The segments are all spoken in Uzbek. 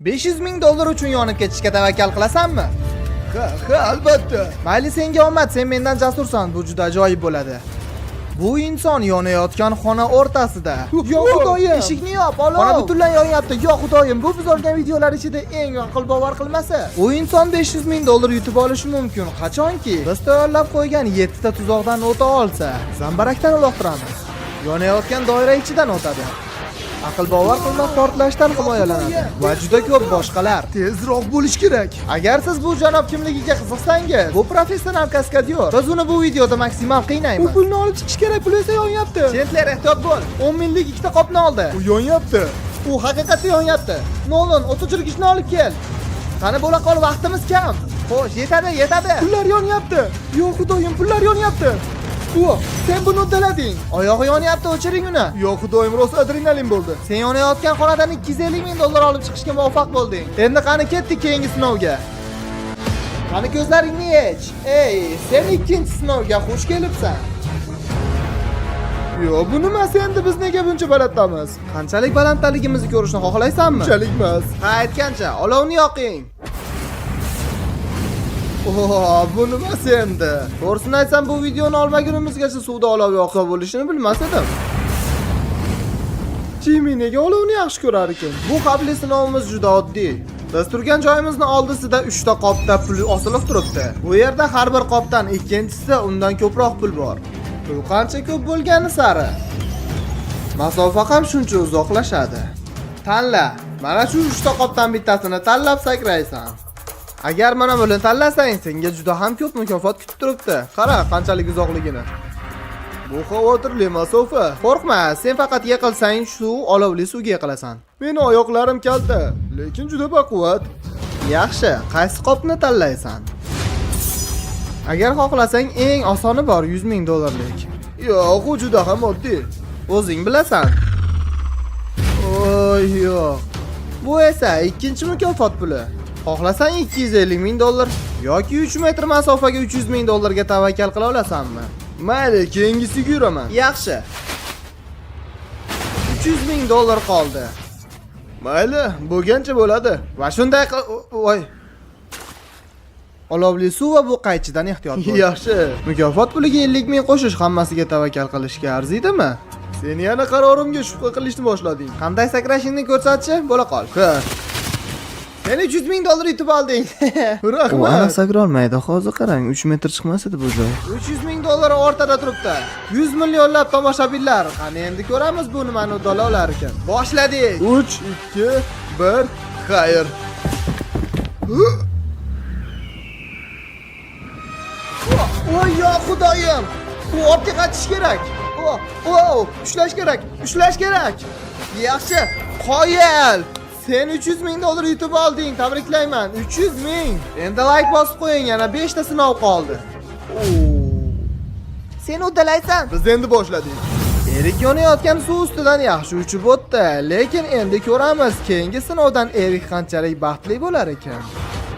500 ming dollar uchun yonib ketishga tavakkal qilasanmi? Ha, albatta. Mayli, senga omad, sen mendan jasursan, bu juda ajoyib bo'ladi. Bu inson yonayotgan xona o'rtasida. Yo xudoyim, eshikni yop, olov. Xona butunlay yonyapti. Yo xudoyim, bu biz olgan videolar ichida eng aql bovar qilmasi. U inson 500 ming dollar yutib olishi mumkin. Qachonki biz tayyorlab qo'ygan 7 ta tuzoqdan o'ta olsa, zambarakdan uloqtiramiz. Yonayotgan doira ichidan o'tadi. Aql bovar qilmas portlashdan himoyalanadi va juda ko'p boshqalar. Tezroq bo'lish kerak. Agar siz bu janob kimligiga qiziqsangiz, bu professional kaskadyor. Biz uni bu videoda maksimal qiynaymiz. Bu pulni olib chiqish kerak, pul esa yonyapti. Chendler, ehtiyot bo'l. 10 minglik ikkita qopni oldi. U yonyapti. U haqiqatda yonyapti. Nolan, o't o'chirgichni olib kel. Qani bo'la qol, vaqtimiz kam. Xo'sh, yetadi, yetadi. Pullar yonyapti. Yo xudoyim, pullar yonyapti. U, sen buni uddalading. Oyog'i yonyapti, o'chiring uni. Yo xudoyim, rosa adrenalin bo'ldi. Sen yonayotgan xonadan 250 ming dollar olib chiqishga muvaffaq bo'lding. Endi qani ketdik keyingi sinovga. Qani ko'zlaringni yech. Ey, sen ikkinchi sinovga xush kelibsan. Yo, bu nimasi endi, biz nega buncha balandamiz? Qanchalik balanddaligimizni ko'rishni xohlaysanmi? Unchalik emas. Ha, aytgancha, olovni yoqing. Oh, bu nimasi endi? To'g'risini aytsam, bu videoni olmagunimizgacha suvda olov yoqsa bo'lishini bilmas edim. Jimmy nega olovni yaxshi ko'rar ekan? Bu xavfli sinovimiz juda oddiy. Biz turgan joyimizni oldisida 3 ta qopda pul osilib turibdi. Bu yerda har bir qopdan ikkinchisida undan ko'proq pul bor. Pul qancha ko'p bo'lgani sari masofa ham shuncha uzoqlashadi. Tanla. Mana shu 3 ta qopdan bittasini tanlab sakraysan. Agar mana buni tanlasang, senga juda ham ko'p mukofot kutib turibdi. Qara, qanchalik uzoqligini. Bu xavotirli masofa. Qo'rqma, sen faqat yiqilsang, shu olovli suvga yiqilasan. Meni oyoqlarim kalta, lekin juda baquvvat. Yaxshi, qaysi qopni tanlaysan? Agar xohlasang, eng osoni bor 100 ming dollarlik. Yo'q, u juda ham oddiy. O'zing bilasan. Oy, yo'q. Bu esa ikkinchi mukofot puli. Xohlasang 250 ming dollar yoki 3 metr masofaga 300 ming dollarga tavakkal qila olasanmi? Mayli, keyingisiga yuraman. Yaxshi. 300 ming dollar qoldi. Mayli, bo'lgancha bo'ladi. Va shunday voy. Olovli suv va bu qaychidan ehtiyot bo'l. Yaxshi. Mukofot puliga 50 ming qo'shish hammasiga tavakkal qilishga arziydimi? Sen yana qarorimga shubha qilishni boshlading. Qanday sakrashingni ko'rsatchi, bo'la qol. Ha, Sen 300 ming dollar yutib olding. rahmat. sakrolmaydi. Hozir qarang, 3 metr chiqmas edi bu joy. 300 ming dollar o'rtada turibdi. 100 millionlab tomoshabinlar. Qani endi ko'ramiz bu nimani uddala olar ekan. Boshladik. 3, 2, 1, xayr. Voy yo xudoyim. U ortga qaytish kerak. O, o, ushlash kerak. Ushlash kerak. Yaxshi. Qoyil. Sen 300 ming dollar yutib olding. Tabriklayman. 300 ming. Endi like bosib qo'ying. Yana 5 ta sinov qoldi. Sen uddalaysan. Biz endi boshladik. Erik yonayotgan suv ustidan yaxshi uchib o'tdi, lekin endi ko'ramiz keyingi sinovdan Erik qanchalik baxtli bo'lar ekan.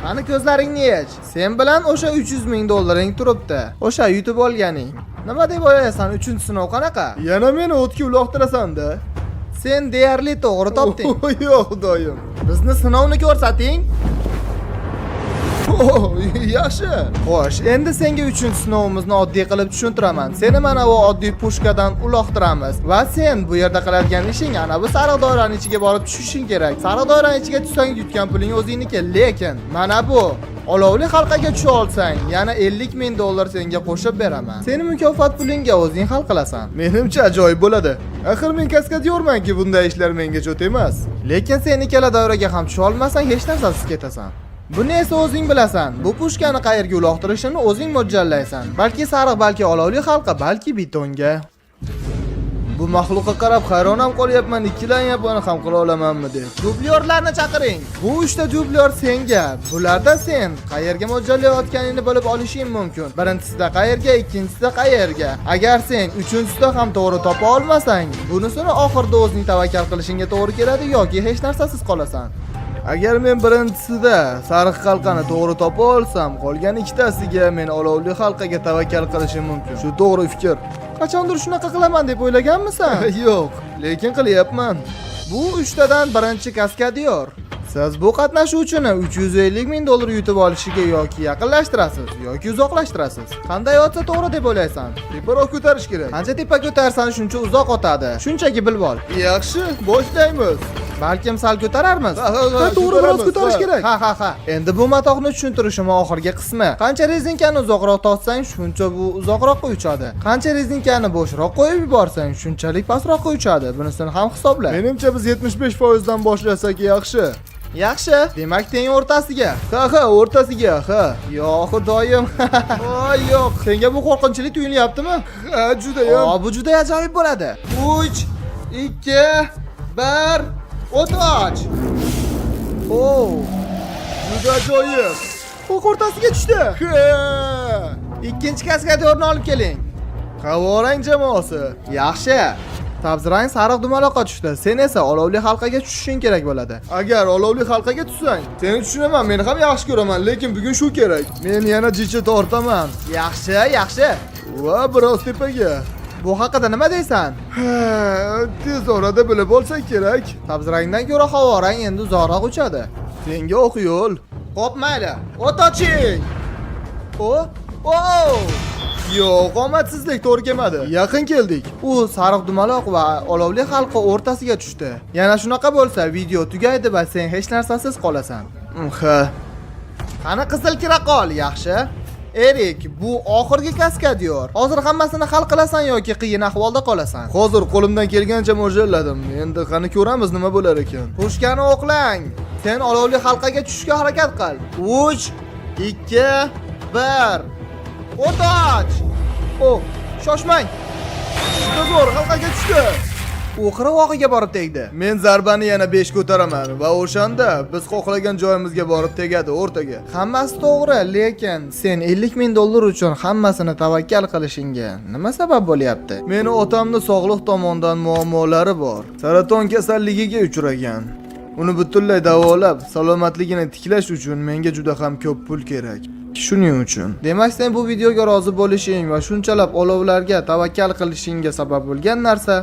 Qani ko'zlaringni yech. Sen bilan o'sha 300 ming dollaring turibdi. O'sha yutib olganing. Nima deb o'ylaysan, 3-sinov qanaqa? Yana meni o'tga uloqtirasan-da. Sen deyarli to'g'ri topding. Yo'q, xudoyim. Bizni sinovni ko'rsating. Oh, yaxshi. Xo'sh, endi senga 3-sinovimizni oddiy qilib tushuntiraman. Seni mana bu oddiy pushkadan uloqtiramiz va sen bu yerda qiladigan ishing ana bu sariq doirani ichiga borib tushishing kerak. Sariq doirani ichiga tushsang yutgan puling o'zingniki, lekin mana bu olovli halqaga tusha olsang, yana 50 ming dollar senga qo'shib beraman. Seni mukofot pulingga o'zing hal qilasan. Menimcha ajoyib bo'ladi. Axir men kaskadyormanki, bunday ishlar menga cho't emas. Lekin sen ikkala doiraga ham tusha olmasang, hech narsasiz ketasan. Buni esa o'zing bilasan. Bu pushkani qayerga uloqtirishini o'zing mo'ljallaysan. Balki sariq, balki olovli halqa, balki betonga. Bu maxluqqa qarab hayron ham qolyapman, ikkilanyapman ham qila olamanmi deb. Dublyorlarni chaqiring. Bu uchta dublyor senga. Bularda sen qayerga mo'ljallayotganingni bilib olishing mumkin. Birinchisida qayerga, ikkinchisida qayerga. Agar sen uchinchisida ham to'g'ri topa olmasang, bunisini oxirida o'zing tavakkal qilishingga to'g'ri keladi yoki hech narsasiz qolasan. Agar men birinchisida sariq halqani to'g'ri topa olsam, qolgan ikkitasiga men olovli halqaga tavakkal qilishim mumkin. Shu to'g'ri fikr. Qachondir shunaqa qilaman deb o'ylaganmisan? Yo'q, lekin qilyapman. Bu uchtadan birinchi kaskadyor. Siz bu qatnashuvchini 350 ming dollar yutib olishiga yoki yaqinlashtirasiz, yoki uzoqlashtirasiz. Qanday otsa to'g'ri deb o'ylaysan? Teparoq ko'tarish kerak. Qancha tepa ko'tarsan, shuncha uzoq otadi. Shunchaki bilib ol. Yaxshi, boshlaymiz. Balkim sal ko'tararmiz. Ha, to'g'ri, biroz ko'tarish kerak. Ha. Endi bu matohni tushuntirishim oxirgi qismi. Qancha rezinkani uzoqroq tortsang, shuncha bu uzoqroqqa uchadi. Qancha rezinkani bo'shroq qo'yib yuborsang, shunchalik pastroqqa uchadi. Bunisini ham hisobla. Menimcha biz 75% dan boshlasak yaxshi. Yaxshi. Demak, teng o'rtasiga. Ha, o'rtasiga, ha. Yo xudoyim. Voy yo'q. Senga bu qo'rqinchli tuyulyaptimi? Ha, judayam. O, bu juda ajoyib bo'ladi. 3 2 1 O't och. O, Juda ajoyib. o'q o'rtasiga tushdi. Ha! Ikkinchi kaskadyorni olib keling. Havorang jamoasi. Yaxshi. Sabzirang sariq dumaloqqa tushdi. Sen esa olovli halqaga tushishing kerak bo'ladi. Agar olovli halqaga tushsang, seni tushunaman, men ham yaxshi ko'raman, lekin bugun shu kerak. Men yana jicha tortaman. Yaxshi, yaxshi. Va biroz tepaga. Bu haqida nima deysan? Ha, tez orada bilib olsak kerak. Sabzirangdan ko'ra havorang endi uzoqroq uchadi. Senga oq yo'l. Xo'p, mayli. O't oching. O, o! Yo'q, omadsizlik to'g'ri kelmadi. Yaqin keldik. U sariq dumaloq va olovli halqa o'rtasiga tushdi. Yana shunaqa bo'lsa, video tugaydi va sen hech narsasiz qolasan. Ha. Qani qizil kira qol, yaxshi. Erik, bu oxirgi kaskadyor. Hozir hammasini hal qilasan yoki qiyin ahvolda qolasan. Hozir qo'limdan kelgancha mo'ljalladim. Endi qani ko'ramiz nima bo'lar ekan. Pushkani o'qlang. Sen olovli halqaga tushishga harakat qil. 3 2 1 O't och! O, shoshmang. Juda zo'r halqaga tushdi. U qirg'og'iga borib tegdi. Men zarbani yana 5 ko'taraman va o'shanda biz xohlagan joyimizga borib tegadi o'rtaga. Hammasi to'g'ri, lekin sen 50 ming dollar uchun hammasini tavakkal qilishingga nima sabab bo'lyapti? Meni otamni sog'liq tomondan muammolari bor. Saraton kasalligiga uchragan. Uni butunlay davolab, salomatligini tiklash uchun menga juda ham ko'p pul kerak. Shuning uchun Demak, sen bu videoga rozi bo'lishing va shunchalab olovlarga tavakkal qilishingga sabab bo'lgan narsa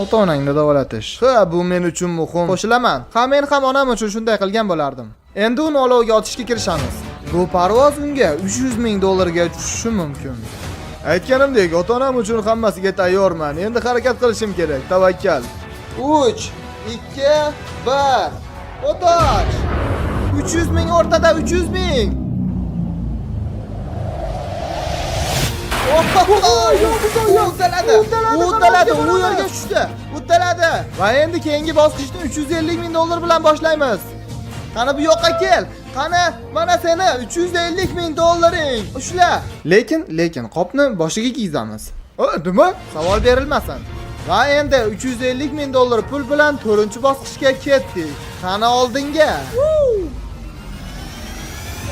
ota-onangni davolatish. Ha, bu men uchun muhim. Qo'shilaman. Ha, men ham onam uchun shunday qilgan bo'lardim. Endi uni olovga otishga kirishamiz. Bu parvoz unga 300 ming dollarga tushishi mumkin. Aytganimdek, ota-onam uchun hammasiga tayyorman. Endi harakat qilishim kerak. Tavakkal. 3 2 1 O't och! 300 ming o'rtada, 300 ming. Udaladi. Udaladi, u yerga tushdi. Udaladi. Va endi keyingi bosqichni 350 ming dollar bilan boshlaymiz. Qani bu yoqqa kel. Qani mana seni 350 ming dollaring. Ushla. Lekin qopni boshiga kiygizamiz. Nima? Savol berilmasin. Va endi 350 ming dollar pul bilan 4-bosqichga ketdik. Qani oldinga.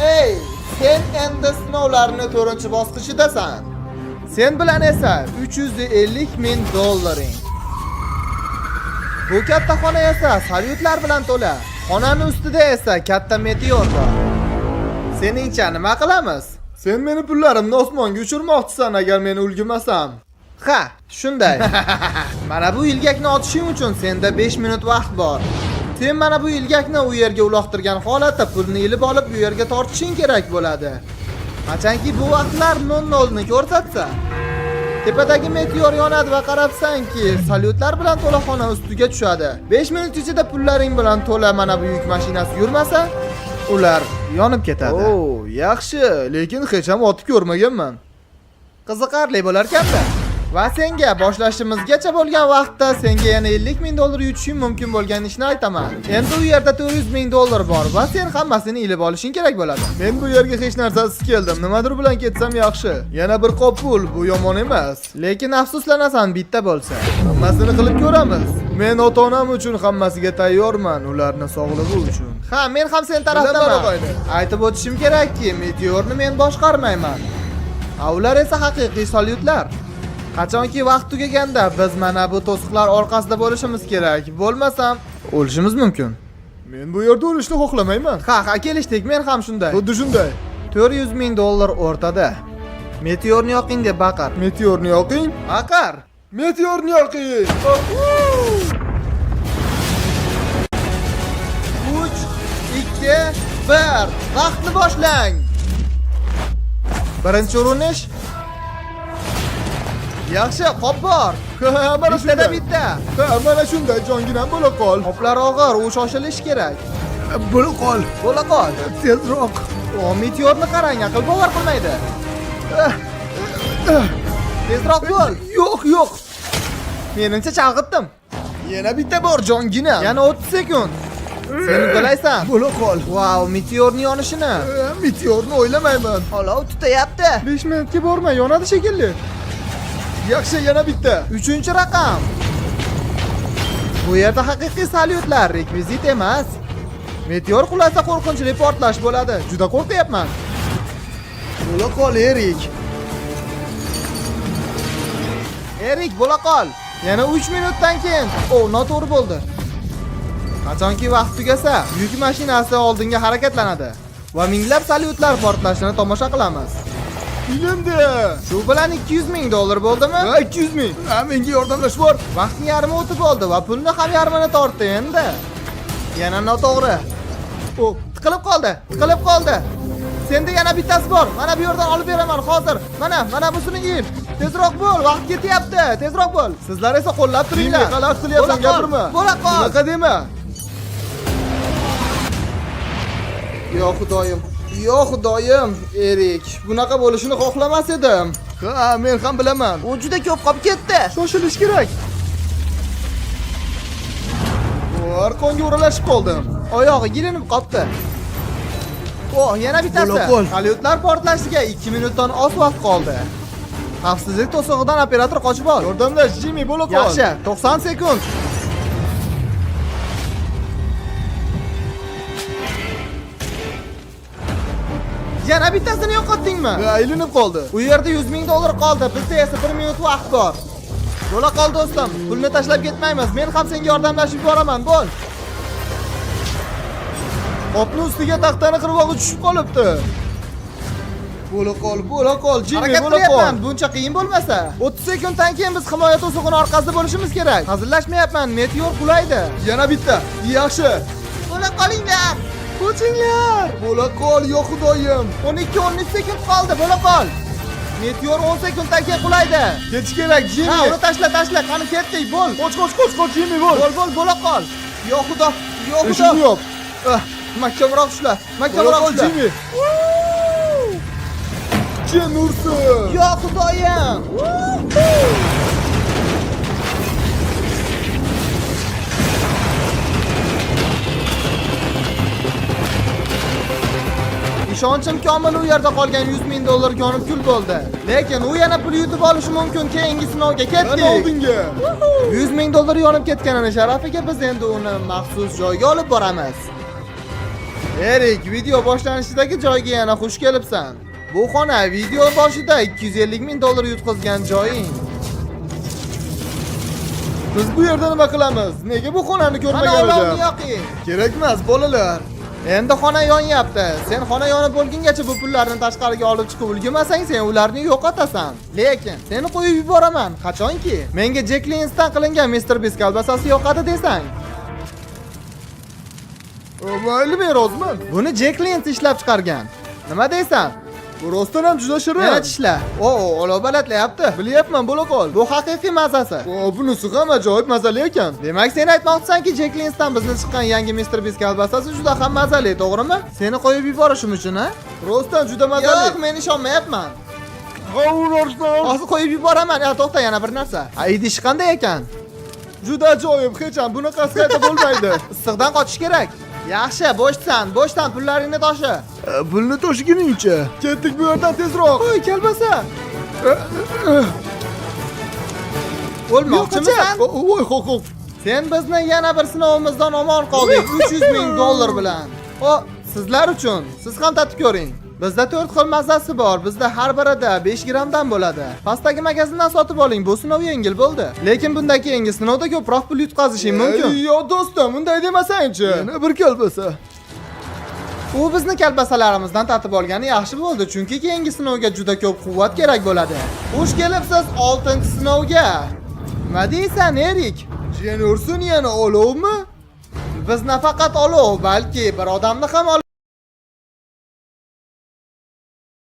Ey, sen endi sinovlarni 4-bosqichidasan. Sen bilan esa 350 ming dollaring. Bu katta xona esa salyutlar bilan to'la. Xonani ustida esa katta meteor bor. Seningcha nima qilamiz? Sen meni pullarimni osmonga uchirmoqchisan agar men ulgurmasam. Ha, shunday. Mana bu ilgakni otishing uchun senda 5 minut vaqt bor. Sen mana bu ilgakni u yerga uloqtirgan holatda pulni ilib olib bu yerga tortishing kerak bo'ladi. Qachonki bu vaqtlar 00 ni ko'rsatsa, tepadagi meteor yonadi va qarabsanki, salyutlar bilan to'la xona ustiga tushadi. 5 minut ichida pullaring bilan to'la mana bu yuk mashinasi yurmasa, ular yonib ketadi. O, yaxshi, lekin hech ham otib ko'rmaganman. Qiziqarli bo'larkan-da. Va senga boshlashimizgacha bo'lgan vaqtda senga yana 50 ming dollar yutishing mumkin bo'lgan ishni aytaman. Endi u yerda 400 ming dollar bor va sen hammasini ilib olishing kerak bo'ladi. Men bu yerga hech narsasiz keldim. Nimadir bilan ketsam yaxshi. Yana bir qop pul, bu yomon emas. Lekin afsuslanasan bitta bo'lsa. Hammasini qilib ko'ramiz. Men ota-onam uchun hammasiga tayyorman, ularni sog'lig'i uchun. Ha, men ham sen Bilaman, tarafdaman. og'ayni. Aytib o'tishim kerakki, meteorni men boshqarmayman. A ular esa haqiqiy salyutlar. Qachonki vaqt tugaganda biz mana bu to'siqlar orqasida bo'lishimiz kerak. Bo'lmasam o'lishimiz mumkin. Men bu yerda o'lishni xohlamayman. Ha, kelishdik. Men ham shunday. Xuddi shunday. 400 ming dollar o'rtada. Meteorni yoqing deb baqir. Meteorni yoqing. Baqir. Meteorni yoqing. 3 2, 1. Vaqtni boshlang. Birinchi urinish. Yaxshi, qop bor. Ha, mana Bittada shunday. bitta. Ha, mana shunday jonginam bo'la qol. Qoplar og'ir, u shoshilish kerak. Bo'la qol. Bo'la qol. Tezroq. O, meteorni qarang, aql bovar qilmaydi. Tezroq bo'l. Yo'q, yo'q. Menimcha chalg'itdim. Yana bitta bor jonginam. Yana 30 sekund. Sen uddalaysan. Bo'la qol. Vau, meteorni yonishini. Meteorni o'ylamayman. Olov tutayapti. 5 minutga borma, yonadi shekilli. Yaxshi, yana bitta. Uchinchi raqam. Bu yerda haqiqiy salyutlar, rekvizit emas. Meteor qulasa qo'rqinchli portlash bo'ladi. Juda qo'rqyapman. Bo'la qol, Erik. Erik, bo'la qol. Yana 3 minutdan keyin. O, noto'g'ri bo'ldi. Qachonki vaqt tugasa, yuk mashinasi oldinga harakatlanadi va minglab salyutlar portlashini tomosha qilamiz. Ilindi. Shu bilan 200 ming dollar bo'ldimi? Ha, 200 ming. Ha, menga yordamlashib bor. Vaqtning yarmi o'tib oldi va pulni ham yarmini tortdi endi. Yana noto'g'ri. U tiqilib qoldi, tiqilib qoldi. Senda yana bittasi bor. Mana bu yerdan olib beraman hozir. Mana, mana busini il. Tezroq bo'l, vaqt ketyapti. Tezroq bo'l. Sizlar esa qo'llab turinglar. Jimmy, xalaqit qilyapsan, Bo'la qol, gapirma. Bo'la qol. Unaqa dema. Yo xudoyim, yo xudoyim, Erik, bunaqa bo'lishini xohlamas edim. Ha, men ham bilaman. U juda ko'p qolib ketdi. Shoshilish kerak. Bu arqonga o'ralashib qoldim. Oyog'i ilinib qolibdi. O, yana bittasi. Bo'la qol. Salyutlar portlashiga 2 minutdan oz vaqt qoldi. Xavfsizlik to'sig'idan operator qochib ol. Yordamlash, Jimmy, bo'la qol. Yaxshi, 90 sekund. Yana bittasini yo'qotdingmi? Ha, ilinib qoldi. U yerda 100 ming dollar qoldi. Bizda esa 1 minut vaqt bor. Bo'la qol do'stim, pulni tashlab ketmaymiz. Men ham senga yordamlashib boraman, bo'l. Qopni ustiga taxtani qirg'og'i tushib qolibdi. Bo'la qol, bo'la qol, Jimmy, Harakat bo'la qol. qilyapman, buncha qiyin bo'lmasa. 30 sekunddan keyin biz himoya to'sig'ini orqasida bo'lishimiz kerak. Hazillashmayapman, meteor qulaydi. Yana bitta. Yaxshi. Bo'la qolinglar. Qochinglar. Bo'la qol, yo xudoyim. 12-13 sekund qoldi, bo'la qol. Meteor 10 sekunddan keyin qulaydi. Ketish kerak, Jimmy. Ha, uni tashla, tashla. Qani ketdik, bo'l. Qoch, qoch, qoch, qoch, Jimmy, bo'l. Bo'l, bo'l, bo'la qol. Yo xudo, yo xudo. Eshikni yop. Ah, mahkamroq ushla, Bo'la mahkamroq qol, ushla. Jimmy. Jin ursin. Yo xudoyim. Ishonchim komil, u yerda qolgan 100 ming dollar yonib kul bo'ldi. Lekin u yana pul yutib olishi mumkin. Keyingi sinovga Mana ketdik. oldinga. 100 ming dollar yonib ketganini sharafiga biz endi uni maxsus joyga olib boramiz. Erik, video boshlanishidagi joyga yana xush kelibsan. Bu xona video boshida 250 ming dollar yutqizgan joying. Biz bu yerda nima qilamiz? Nega bu xonani Mana ko'rmagan olovni edim? yoqing. Kerak emas, bolalar. Endi xona yonyapti. Sen xona yonib bo'lgungacha bu pullarni tashqariga olib chiqib ulgurmasang, sen ularni yo'qotasan. Lekin seni qo'yib yuboraman. Qachonki menga Jack Linsdan qilingan Mr. Beast kolbasasi yoqadi desang. Mayli, men roziman. Buni Jack Lins ishlab chiqargan. Nima deysan? Bu rostdan ham juda shirin. Yana tishla. O, olov balandlayapti. Bilyapman, bo'la qol. Bu haqiqiy mazasi. O, bunisi ham ajoyib mazali ekan. Demak, sen aytmoqchisanki, Jack Linsdan bizni chiqqan yangi Mr. Beast kolbasasi juda ham mazali, to'g'rimi? Seni qo'yib yuborishim uchun, ha? Rostdan juda mazali. Yo'q, men ishonmayapman. G'avurorsan. Hozir qo'yib yuboraman. Ya, to'xta, yana bir narsa. Ha, idishi qanday ekan? Juda ajoyib, hech ham bunaqasi qayta bo'lmaydi. Issiqdan qochish kerak. Yaxshi, bo'shsan, bo'shdan pullaringni toshi. Pulni toshiguningcha. Ketdik bu yerdan tezroq. Qo'y, kelmasa. O'lmoqchimisan? Voy, xo'q, xo'q. Sen bizni yana bir sinovimizdan omon qolding 300 ming dollar bilan. O, sizlar uchun. Siz ham tatib ko'ring. Bizda 4 xil mazasi bor. Bizda har birida 5 grammdan bo'ladi. Pastdagi magazindan sotib oling. Bu sinov yengil bo'ldi. Lekin bundan keyingi sinovda ko'proq pul yutqazishing mumkin. Yo do'stim, unday demasangchi. Yana bir kolbasa. U bizni kalbasalarimizdan tatib olgani yaxshi bo'ldi, chunki keyingi sinovga juda ko'p quvvat kerak bo'ladi. Xush kelibsiz 6-sinovga. Nima deysan, Erik? Jiyan ursin yana olovmi? Biz nafaqat olov, balki bir odamni ham olib